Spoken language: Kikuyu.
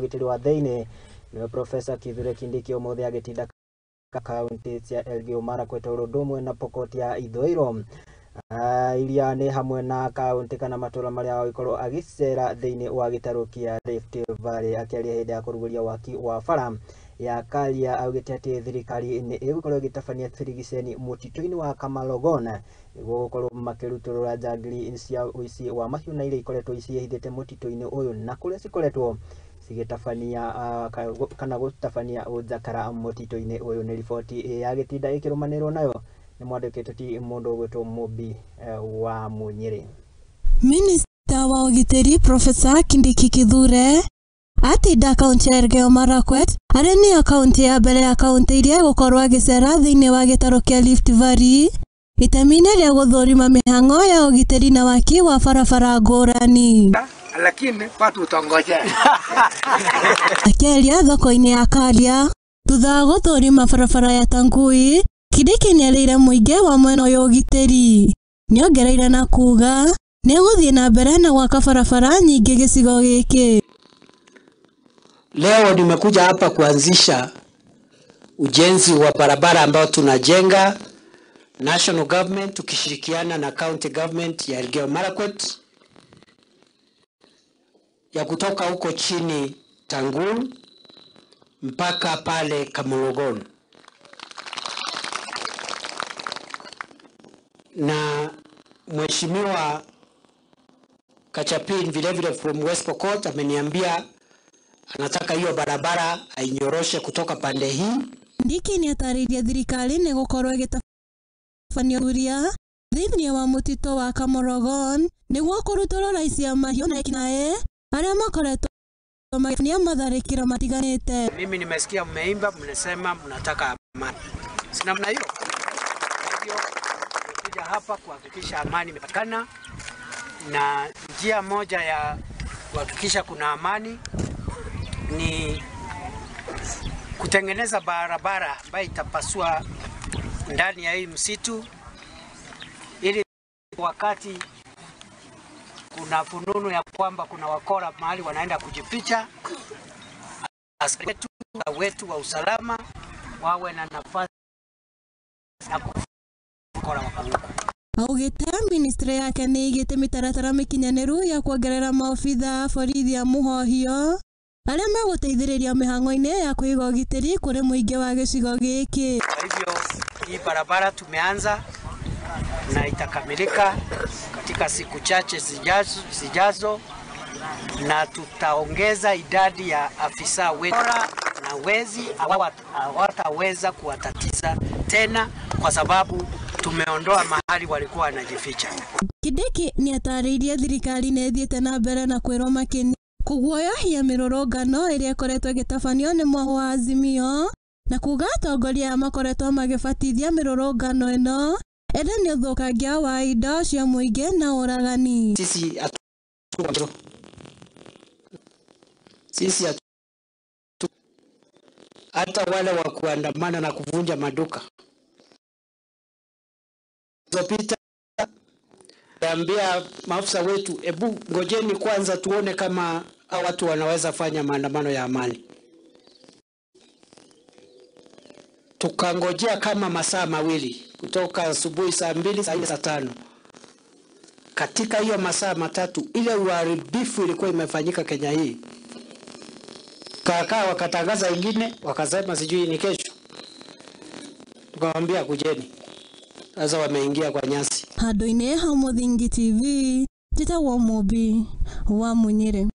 Ũgitĩri wa thĩinĩ nĩwe Profesa Kithure Kindiki ũmũthĩ agĩtinda kaunti cia Elgeyo Marakwet oro ũndũ ũmwe na Pokot ya ithũĩro, iria nĩ hamwe na kaunti kana matũra marĩa agĩkorwo agĩcera thĩinĩ wa gĩtarũ kĩa Rift Valley. Akĩaria hĩndĩ ya kũrugũria waki wa bara ya Karia, augĩte atĩ thirikari nĩ ĩgũkorwo ĩgĩtabania birigiceni mũtitũ-inĩ wa Kamalogon nĩguo gũkorwo makĩrutũrũra njangiri cia ũici wa mahiũ na iria ikoretwo ciĩhithĩte mũtitũ-inĩ ũyũ na kũrĩa cikoretwo cigĩtabania kana gũtabania ũnjakara mũtitũ-inĩ ũyũ. Nĩ riboti ya gĩtinda ĩkĩrũmanĩrĩrwo nayo nĩ mwandĩkĩtwo ti mũndũ ũgwĩtwo Mũmbi wa Mũnyĩrĩ. Minista wa ũgitĩri Profesa Kindiki Kithure atinda kaunti ya Elgeyo Marakwet arĩ nĩyo kaunti ya mbere ya kaunti iria egũkorwo agĩcera thĩinĩ wa gĩtarũ kĩa Rift Valley itemi-inĩ rĩa gũthũrima mĩhang'o ya ũgitĩri na waki wa barabara ngũrani. Lakini watu utongojea. Akĩaria thoko-inĩ ya Karia thutha wa gũthũrima barabara ya Tangui, Kindiki nĩarĩire mũingĩ wa mwena ũyũ ũgitĩri. Nĩongereire na kuga nĩegũthiĩ na mbere na gwaka barabara nyingĩ gĩcigo gĩkĩ. Leo nimekuja hapa kuanzisha ujenzi wa barabara ambao tunajenga national government tukishirikiana na county government ya Elgeyo Marakwet ya kutoka huko chini Tangul mpaka pale Kamologon. Na Mheshimiwa Kachapin vile vile from West Pokot ameniambia anataka hiyo barabara ainyoroshe kutoka pande hii. Kindiki nĩatarĩirie thirikari nĩ gũkorwo ĩgĩtabania ũthuthuria thĩinĩ wa mũtitũ wa Kamorogon nĩguo kũrutũrũra aici a mahiũ na ekinaĩ arĩa makoretwo magĩtabania matharĩkĩro matiganĩte. Mimi nimesikia mmeimba, mnasema mnataka amani. Si namna hiyo? Hivyo tumekuja hapa kuhakikisha amani imepatikana, na njia moja ya kuhakikisha kuna amani ni kutengeneza barabara ambayo itapasua ndani ya hii msitu, ili wakati kuna fununu ya kwamba kuna wakora mahali wanaenda kujificha, askari wetu wa usalama wawe na nafasi ya kukora wako huko. Augĩte ministry yake nĩ ĩigĩte mĩtaratara mĩkinyanĩru ya kuongerera maobitha a borithi a mũhohio arĩa megũteithĩrĩria mĩhang'o-inĩ ya kũiga ũgitĩri kũrĩ mũingĩ wa gĩcigo gĩkĩ. Kwa hivyo hii barabara tumeanza na itakamilika katika siku chache zijazo, na tutaongeza idadi ya afisa wetu na wezi hawataweza kuwatatiza tena kwa sababu tumeondoa mahali walikuwa wanajificha. Kindiki nĩatarĩirie thirikari nĩ ĩthiĩte na mbere na kwĩrwo makĩnia kũguoyohia mĩrũrũngano ĩrĩa ĩkoretwo ĩgĩtabanio nĩ mwahũ wa Azimio na kuga atongoria aya makoretwo magĩbatithia mĩrũrũngano ĩno ĩndĩ nĩ ũthũkangia wa indo cia mũingĩ na ũragani. Sisi hata wale wa kuandamana na kuvunja maduka zopita ambia maafisa wetu, ebu ngojeni kwanza tuone kama watu wanaweza fanya maandamano ya amani. Tukangojea kama masaa mawili kutoka asubuhi saa 2, saa 4, saa 5. Katika hiyo masaa matatu ile uharibifu ilikuwa imefanyika Kenya hii. Kakaa wakatangaza ingine, wakasema sijui ni kesho. Tukamwambia kujeni. Sasa wameingia kwa nyasi. Handũ-inĩ ha Mũthingi TV, njĩtagwo Mũmbi wa Mũnyĩrĩ.